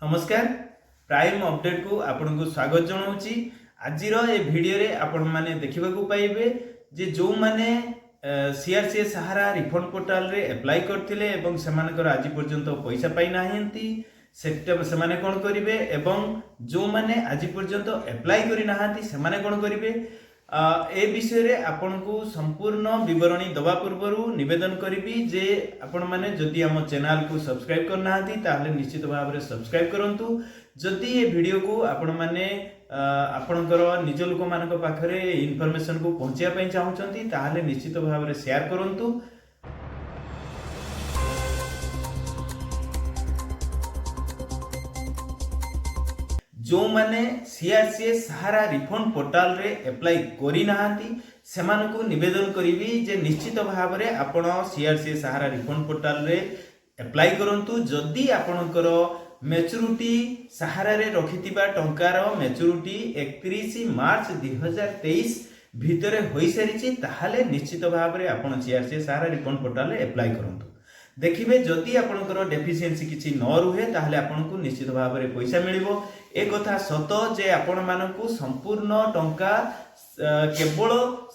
ନମସ୍କାର, ପ୍ରାଇମ୍ ଅପଡେଟ୍କୁ ଆପଣଙ୍କୁ ସ୍ୱାଗତ ଜଣାଉଛି। ଆଜିର ଏ ଭିଡ଼ିଓରେ ଆପଣମାନେ ଦେଖିବାକୁ ପାଇବେ ଯେ ଯେଉଁମାନେ ସିଆର୍ସିଏ ସାହାରା ରିଫଣ୍ଡ ପୋର୍ଟାଲରେ ଆପ୍ଲାଏ କରିଥିଲେ ଏବଂ ସେମାନଙ୍କର ଆଜି ପର୍ଯ୍ୟନ୍ତ ପଇସା ପାଇନାହାନ୍ତି, ସେଟା ସେମାନେ କ'ଣ କରିବେ ଏବଂ ଯେଉଁମାନେ ଆଜି ପର୍ଯ୍ୟନ୍ତ ଆପ୍ଲାଏ କରିନାହାନ୍ତି, ସେମାନେ କ'ଣ କରିବେ। ଏ ବିଷୟରେ ଆପଣଙ୍କୁ ସମ୍ପୂର୍ଣ୍ଣ ବିବରଣୀ ଦେବା ପୂର୍ବରୁ ନିବେଦନ କରିବି ଯେ ଆପଣମାନେ ଯଦି ଆମ ଚ୍ୟାନେଲକୁ ସବସ୍କ୍ରାଇବ୍ କରିନାହାନ୍ତି, ତାହେଲେ ନିଶ୍ଚିତ ଭାବରେ ସବସ୍କ୍ରାଇବ୍ କରନ୍ତୁ। ଯଦି ଏ ଭିଡ଼ିଓକୁ ଆପଣମାନେ ଆପଣଙ୍କର ନିଜ ଲୋକମାନଙ୍କ ପାଖରେ ଏ ଇନଫର୍ମେସନକୁ ପହଞ୍ଚାଇବା ପାଇଁ ଚାହୁଁଛନ୍ତି, ତାହେଲେ ନିଶ୍ଚିତ ଭାବରେ ସେୟାର କରନ୍ତୁ। ଯେଉଁମାନେ ସିଆର୍ସିଏ ସାହାରା ରିଫଣ୍ଡ ପୋର୍ଟାଲରେ ଆପ୍ଲାଏ କରିନାହାନ୍ତି, ସେମାନଙ୍କୁ ନିବେଦନ କରିବି ଯେ ନିଶ୍ଚିତ ଭାବରେ ଆପଣ ସିଆର୍ସିଏ ସାହାରା ରିଫଣ୍ଡ ପୋର୍ଟାଲରେ ଆପ୍ଲାଏ କରନ୍ତୁ। ଯଦି ଆପଣଙ୍କର ମ୍ୟାଚୁରିଟି, ସାହାରାରେ ରଖିଥିବା ଟଙ୍କାର ମ୍ୟାଚୁରିଟି 31 ମାର୍ଚ୍ଚ 2023 ଭିତରେ ହୋଇସାରିଛି, ତାହେଲେ ନିଶ୍ଚିତ ଭାବରେ ଆପଣ ସିଆର୍ସିଏ ସାହାରା ରିଫଣ୍ଡ ପୋର୍ଟାଲରେ ଆପ୍ଲାଏ କରନ୍ତୁ। ଦେଖିବେ, ଯଦି ଆପଣଙ୍କର ଡେଫିସିଏନ୍ସି କିଛି ନ ରୁହେ, ତାହେଲେ ଆପଣଙ୍କୁ ନିଶ୍ଚିତ ଭାବରେ ପଇସା ମିଳିବ। ଏ କଥା ସତ ଯେ ଆପଣମାନଙ୍କୁ ସମ୍ପୂର୍ଣ୍ଣ ଟଙ୍କା କେବଳ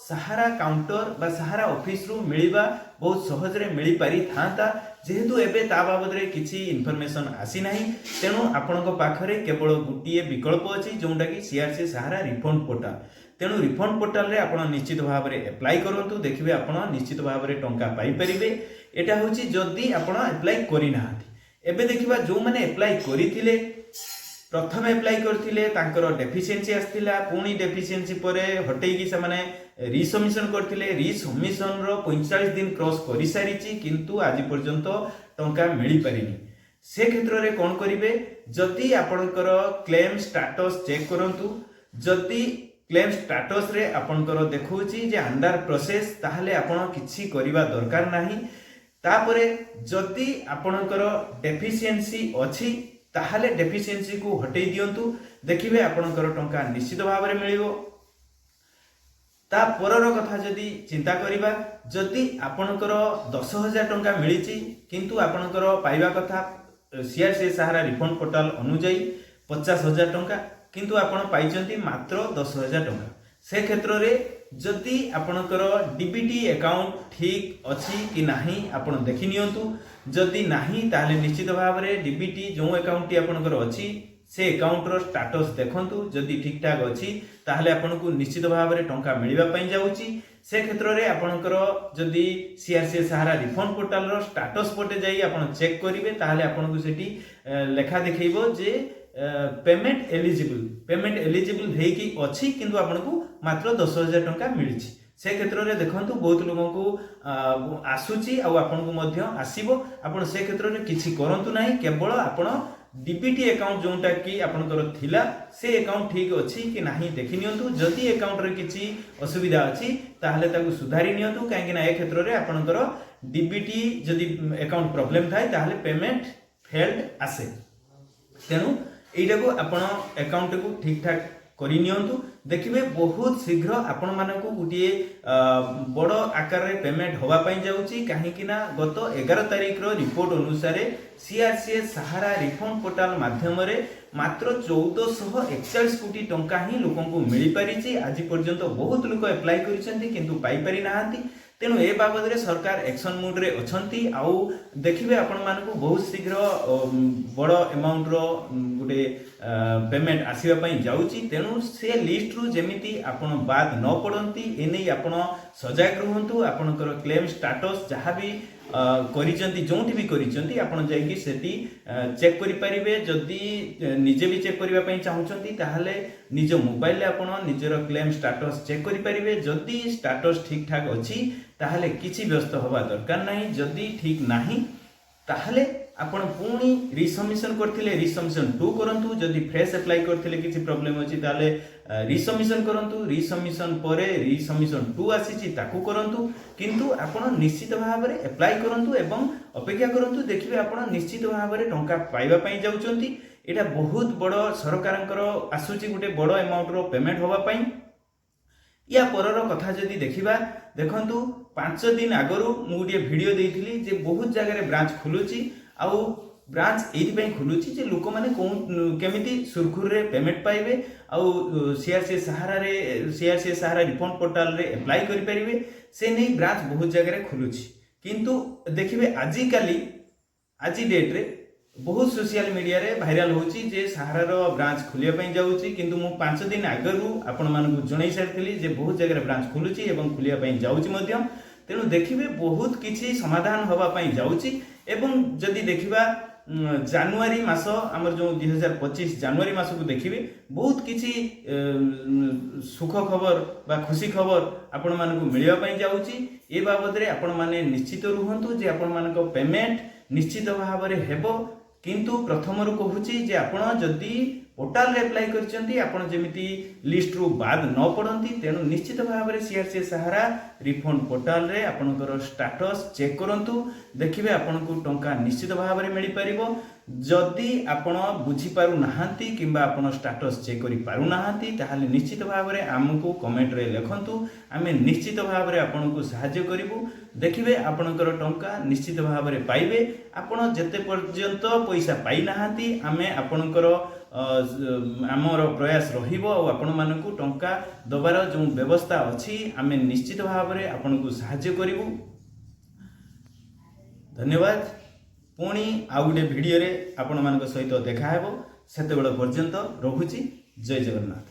ସାହାରା କାଉଣ୍ଟର ବା ସାହାରା ଅଫିସରୁ ମିଳିବା ବହୁତ ସହଜରେ ମିଳିପାରିଥାନ୍ତା। ଯେହେତୁ ଏବେ ତା ବାବଦରେ କିଛି ଇନଫର୍ମେସନ ଆସିନାହିଁ, ତେଣୁ ଆପଣଙ୍କ ପାଖରେ କେବଳ ଗୋଟିଏ ବିକଳ୍ପ ଅଛି, ଯେଉଁଟାକି ସିଆର୍ସି ସାହାରା ରିଫଣ୍ଡ ପୋର୍ଟାଲ। ତେଣୁ ରିଫଣ୍ଡ ପୋର୍ଟାଲରେ ଆପଣ ନିଶ୍ଚିତ ଭାବରେ ଆପ୍ଲାଏ କରନ୍ତୁ। ଦେଖିବେ, ଆପଣ ନିଶ୍ଚିତ ଭାବରେ ଟଙ୍କା ପାଇପାରିବେ। ଏଇଟା ହେଉଛି ଯଦି ଆପଣ ଆପ୍ଲାଏ କରିନାହାନ୍ତି। ଏବେ ଦେଖିବା, ଯେଉଁମାନେ ଆପ୍ଲାଏ କରିଥିଲେ, ପ୍ରଥମେ ଆପ୍ଲାଏ କରିଥିଲେ, ତାଙ୍କର ଡେଫିସିଏନ୍ସି ଆସିଥିଲା, ପୁଣି ଡେଫିସିଏନ୍ସି ପରେ ହଟେଇକି ସେମାନେ ରିସବମିସନ କରିଥିଲେ। ରିସବମିସନର 45 ଦିନ କ୍ରସ୍ କରିସାରିଛି, କିନ୍ତୁ ଆଜି ପର୍ଯ୍ୟନ୍ତ ଟଙ୍କା ମିଳିପାରିନି, ସେ କ୍ଷେତ୍ରରେ କ'ଣ କରିବେ? ଯଦି ଆପଣଙ୍କର କ୍ଲେମ୍ ଷ୍ଟାଟସ୍ ଚେକ୍ କରନ୍ତୁ। ଯଦି କ୍ଲେମ୍ ଷ୍ଟାଟସ୍ରେ ଆପଣଙ୍କର ଦେଖାଉଛି ଯେ ଅଣ୍ଡର ପ୍ରୋସେସ୍, ତାହେଲେ ଆପଣ କିଛି କରିବା ଦରକାର ନାହିଁ। ତାପରେ ଯଦି ଆପଣଙ୍କର ଡେଫିସିଏନ୍ସି ଅଛି, ତାହେଲେ ଡେଫିସିଏନ୍ସିକୁ ହଟେଇ ଦିଅନ୍ତୁ। ଦେଖିବେ, ଆପଣଙ୍କର ଟଙ୍କା ନିଶ୍ଚିତ ଭାବରେ ମିଳିବ। ତା ପରର କଥା ଯଦି ଚିନ୍ତା କରିବା, ଯଦି ଆପଣଙ୍କର 10,000 ଟଙ୍କା ମିଳିଛି, କିନ୍ତୁ ଆପଣଙ୍କର ପାଇବା କଥା ସିଆର୍ସି ସାହାରା ରିଫଣ୍ଡ ପୋର୍ଟାଲ ଅନୁଯାୟୀ 50,000 ଟଙ୍କା, କିନ୍ତୁ ଆପଣ ପାଇଛନ୍ତି ମାତ୍ର 10,000 ଟଙ୍କା, ସେ କ୍ଷେତ୍ରରେ ଯଦି ଆପଣଙ୍କର ଡିବିଟି ଆକାଉଣ୍ଟ ଠିକ୍ ଅଛି କି ନାହିଁ, ଆପଣ ଦେଖି ନିଅନ୍ତୁ। ଯଦି ନାହିଁ, ତାହେଲେ ନିଶ୍ଚିତ ଭାବରେ ଡିବିଟି ଯେଉଁ ଆକାଉଣ୍ଟଟି ଆପଣଙ୍କର ଅଛି, ସେ ଆକାଉଣ୍ଟର ଷ୍ଟାଟସ୍ ଦେଖନ୍ତୁ। ଯଦି ଠିକ୍ ଠାକ୍ ଅଛି, ତାହେଲେ ଆପଣଙ୍କୁ ନିଶ୍ଚିତ ଭାବରେ ଟଙ୍କା ମିଳିବା ପାଇଁ ଯାଉଛି। ସେ କ୍ଷେତ୍ରରେ ଆପଣଙ୍କର ଯଦି ସିଆର୍ସି ସାହାରା ରିଫଣ୍ଡ ପୋର୍ଟାଲର ଷ୍ଟାଟସ୍ ପଟେ ଯାଇ ଆପଣ ଚେକ୍ କରିବେ, ତାହେଲେ ଆପଣଙ୍କୁ ସେଠି ଲେଖା ଦେଖେଇବ ଯେ ପେମେଣ୍ଟ ଏଲିଜିବଲ୍। ପେମେଣ୍ଟ ଏଲିଜିବଲ୍ ହେଇକି ଅଛି, କିନ୍ତୁ ଆପଣଙ୍କୁ ମାତ୍ର 10,000 ଟଙ୍କା ମିଳିଛି। ସେ କ୍ଷେତ୍ରରେ ଦେଖନ୍ତୁ, ବହୁତ ଲୋକଙ୍କୁ ଆସୁଛି ଆଉ ଆପଣଙ୍କୁ ମଧ୍ୟ ଆସିବ। ଆପଣ ସେ କ୍ଷେତ୍ରରେ କିଛି କରନ୍ତୁ ନାହିଁ। କେବଳ ଆପଣ ଡିବିଟି ଆକାଉଣ୍ଟ ଯେଉଁଟା କି ଆପଣଙ୍କର ଥିଲା, ସେ ଆକାଉଣ୍ଟ ଠିକ୍ ଅଛି କି ନାହିଁ ଦେଖି ନିଅନ୍ତୁ। ଯଦି ଆକାଉଣ୍ଟରେ କିଛି ଅସୁବିଧା ଅଛି, ତାହେଲେ ତାକୁ ସୁଧାରି ନିଅନ୍ତୁ, କାହିଁକି ନା ଏ କ୍ଷେତ୍ରରେ ଆପଣଙ୍କର ଡିବିଟି ଯଦି ଆକାଉଣ୍ଟ ପ୍ରୋବ୍ଲେମ ଥାଏ, ତାହେଲେ ପେମେଣ୍ଟ ଫେଲ୍ଡ ଆସେ। ତେଣୁ ଏଇଟାକୁ ଆପଣ ଆକାଉଣ୍ଟକୁ ଠିକ୍ ଠାକ୍ କରିନିଅନ୍ତୁ। ଦେଖିବେ, ବହୁତ ଶୀଘ୍ର ଆପଣମାନଙ୍କୁ ଗୋଟିଏ ବଡ଼ ଆକାରରେ ପେମେଣ୍ଟ ହେବା ପାଇଁ ଯାଉଛି, କାହିଁକି ନା ଗତ 11 ତାରିଖର ରିପୋର୍ଟ ଅନୁସାରେ ସିଆର୍ସିଏ ସାହାରା ରିଫଣ୍ଡ ପୋର୍ଟାଲ ମାଧ୍ୟମରେ ମାତ୍ର 1441 କୋଟି ଟଙ୍କା ହିଁ ଲୋକଙ୍କୁ ମିଳିପାରିଛି। ଆଜି ପର୍ଯ୍ୟନ୍ତ ବହୁତ ଲୋକ ଆପ୍ଲାଏ କରିଛନ୍ତି, କିନ୍ତୁ ପାଇପାରି ନାହାନ୍ତି। ତେଣୁ ଏ ବାବଦରେ ସରକାର ଆକ୍ସନ ମୁଡରେ ଅଛନ୍ତି। ଆଉ ଦେଖିବେ, ଆପଣମାନଙ୍କୁ ବହୁତ ଶୀଘ୍ର ବଡ଼ ଆମାଉଣ୍ଟର ଗୋଟେ ପେମେଣ୍ଟ ଆସିବା ପାଇଁ ଯାଉଛି। ତେଣୁ ସେ ଲିଷ୍ଟରୁ ଯେମିତି ଆପଣ ବାଦ ନ ପଡ଼ନ୍ତି, ଏନେଇ ଆପଣ ସଜାଗ ରୁହନ୍ତୁ। ଆପଣଙ୍କର କ୍ଲେମ୍ ଷ୍ଟାଟସ୍ ଯାହା ବି କରିଛନ୍ତି, ଯେଉଁଠି ବି କରିଛନ୍ତି, ଆପଣ ଯାଇକି ସେଠି ଚେକ୍ କରିପାରିବେ। ଯଦି ନିଜେ ବି ଚେକ୍ କରିବା ପାଇଁ ଚାହୁଁଛନ୍ତି, ତାହେଲେ ନିଜ ମୋବାଇଲରେ ଆପଣ ନିଜର କ୍ଲେମ୍ ଷ୍ଟାଟସ୍ ଚେକ୍ କରିପାରିବେ। ଯଦି ଷ୍ଟାଟସ୍ ଠିକ୍ ଠାକ୍ ଅଛି, ତାହେଲେ କିଛି ବ୍ୟସ୍ତ ହେବା ଦରକାର ନାହିଁ। ଯଦି ଠିକ୍ ନାହିଁ, ତାହେଲେ ଆପଣ ପୁଣି ରିସବମିସନ କରିଥିଲେ ରିସବମିସନ ଟୁ କରନ୍ତୁ। ଯଦି ଫ୍ରେଶ୍ ଆପ୍ଲାଏ କରିଥିଲେ, କିଛି ପ୍ରୋବ୍ଲେମ ଅଛି, ତାହେଲେ ରିସବମିସନ କରନ୍ତୁ। ରିସବମିସନ ପରେ ରିସବମିସନ ଟୁ ଆସିଛି, ତାକୁ କରନ୍ତୁ। କିନ୍ତୁ ଆପଣ ନିଶ୍ଚିତ ଭାବରେ ଆପ୍ଲାଏ କରନ୍ତୁ ଏବଂ ଅପେକ୍ଷା କରନ୍ତୁ। ଦେଖିବେ, ଆପଣ ନିଶ୍ଚିତ ଭାବରେ ଟଙ୍କା ପାଇବା ପାଇଁ ଯାଉଛନ୍ତି। ଏଇଟା ବହୁତ ବଡ଼ ସରକାରଙ୍କର ଆସୁଛି ଗୋଟେ ବଡ଼ ଆମାଉଣ୍ଟର ପେମେଣ୍ଟ ହେବା ପାଇଁ। ୟା ପରର କଥା ଯଦି ଦେଖିବା, ଦେଖନ୍ତୁ, 5 ଦିନ ଆଗରୁ ମୁଁ ଗୋଟିଏ ଭିଡ଼ିଓ ଦେଇଥିଲି ଯେ ବହୁତ ଜାଗାରେ ବ୍ରାଞ୍ଚ ଖୋଲୁଛି ଆଉ ବ୍ରାଞ୍ଚ ଏଇଥିପାଇଁ ଖୋଲୁଛି ଯେ ଲୋକମାନେ କେଉଁ କେମିତି ସୁରୁଖୁରୁରେ ପେମେଣ୍ଟ ପାଇବେ ଆଉ ସିଆର୍ସି ସାହାରାରେ, ସିଆର୍ସି ସାହାରା ରିଫଣ୍ଡ ପୋର୍ଟାଲରେ ଆପ୍ଲାଏ କରିପାରିବେ, ସେ ନେଇ ବ୍ରାଞ୍ଚ ବହୁତ ଜାଗାରେ ଖୋଲୁଛି। କିନ୍ତୁ ଦେଖିବେ, ଆଜିକାଲି ଆଜି ଡେଟ୍ରେ ବହୁତ ସୋସିଆଲ ମିଡ଼ିଆରେ ଭାଇରାଲ ହେଉଛି ଯେ ସାହାରାର ବ୍ରାଞ୍ଚ ଖୋଲିବା ପାଇଁ ଯାଉଛି। କିନ୍ତୁ ମୁଁ 5 ଦିନ ଆଗରୁ ଆପଣମାନଙ୍କୁ ଜଣାଇ ସାରିଥିଲି ଯେ ବହୁତ ଜାଗାରେ ବ୍ରାଞ୍ଚ ଖୋଲୁଛି ଏବଂ ଖୋଲିବା ପାଇଁ ଯାଉଛି ମଧ୍ୟ। ତେଣୁ ଦେଖିବେ, ବହୁତ କିଛି ସମାଧାନ ହେବା ପାଇଁ ଯାଉଛି। ଏବଂ ଯଦି ଦେଖିବା ଜାନୁଆରୀ ମାସ, ଆମର ଯେଉଁ 2025 ଜାନୁଆରୀ ମାସକୁ ଦେଖିବେ, ବହୁତ କିଛି ସୁଖ ଖବର ବା ଖୁସି ଖବର ଆପଣମାନଙ୍କୁ ମିଳିବା ପାଇଁ ଯାଉଛି। ଏ ବାବଦରେ ଆପଣମାନେ ନିଶ୍ଚିତ ରୁହନ୍ତୁ ଯେ ଆପଣମାନଙ୍କ ପେମେଣ୍ଟ ନିଶ୍ଚିତ ଭାବରେ ହେବ। କିନ୍ତୁ ପ୍ରଥମରୁ କହୁଛି ଯେ ଆପଣ ଯଦି ପୋର୍ଟାଲରେ ଆପ୍ଲାଏ କରିଛନ୍ତି, ଆପଣ ଯେମିତି ଲିଷ୍ଟରୁ ବାଦ ନ ପଡ଼ନ୍ତି। ତେଣୁ ନିଶ୍ଚିତ ଭାବରେ ସିଆର୍ସି ସାହାରା ରିଫଣ୍ଡ ପୋର୍ଟାଲରେ ଆପଣଙ୍କର ଷ୍ଟାଟସ୍ ଚେକ୍ କରନ୍ତୁ। ଦେଖିବେ, ଆପଣଙ୍କୁ ଟଙ୍କା ନିଶ୍ଚିତ ଭାବରେ ମିଳିପାରିବ। ଯଦି ଆପଣ ବୁଝିପାରୁନାହାନ୍ତି କିମ୍ବା ଆପଣ ଷ୍ଟାଟସ୍ ଚେକ୍ କରିପାରୁନାହାନ୍ତି, ତାହେଲେ ନିଶ୍ଚିତ ଭାବରେ ଆମକୁ କମେଣ୍ଟରେ ଲେଖନ୍ତୁ। ଆମେ ନିଶ୍ଚିତ ଭାବରେ ଆପଣଙ୍କୁ ସାହାଯ୍ୟ କରିବୁ। ଦେଖିବେ, ଆପଣଙ୍କର ଟଙ୍କା ନିଶ୍ଚିତ ଭାବରେ ପାଇବେ। ଆପଣ ଯେତେ ପର୍ଯ୍ୟନ୍ତ ପଇସା ପାଇନାହାନ୍ତି, ଆମେ ଆପଣଙ୍କର ଆମର ପ୍ରୟାସ ରହିବ ଆଉ ଆପଣମାନଙ୍କୁ ଟଙ୍କା ଦେବାର ଯେଉଁ ବ୍ୟବସ୍ଥା ଅଛି, ଆମେ ନିଶ୍ଚିତ ଭାବରେ ଆପଣଙ୍କୁ ସାହାଯ୍ୟ କରିବୁ। ଧନ୍ୟବାଦ। ପୁଣି ଆଉ ଗୋଟେ ଭିଡ଼ିଓରେ ଆପଣମାନଙ୍କ ସହିତ ଦେଖାହେବ। ସେତେବେଳେ ପର୍ଯ୍ୟନ୍ତ ରହୁଛି। ଜୟ ଜଗନ୍ନାଥ।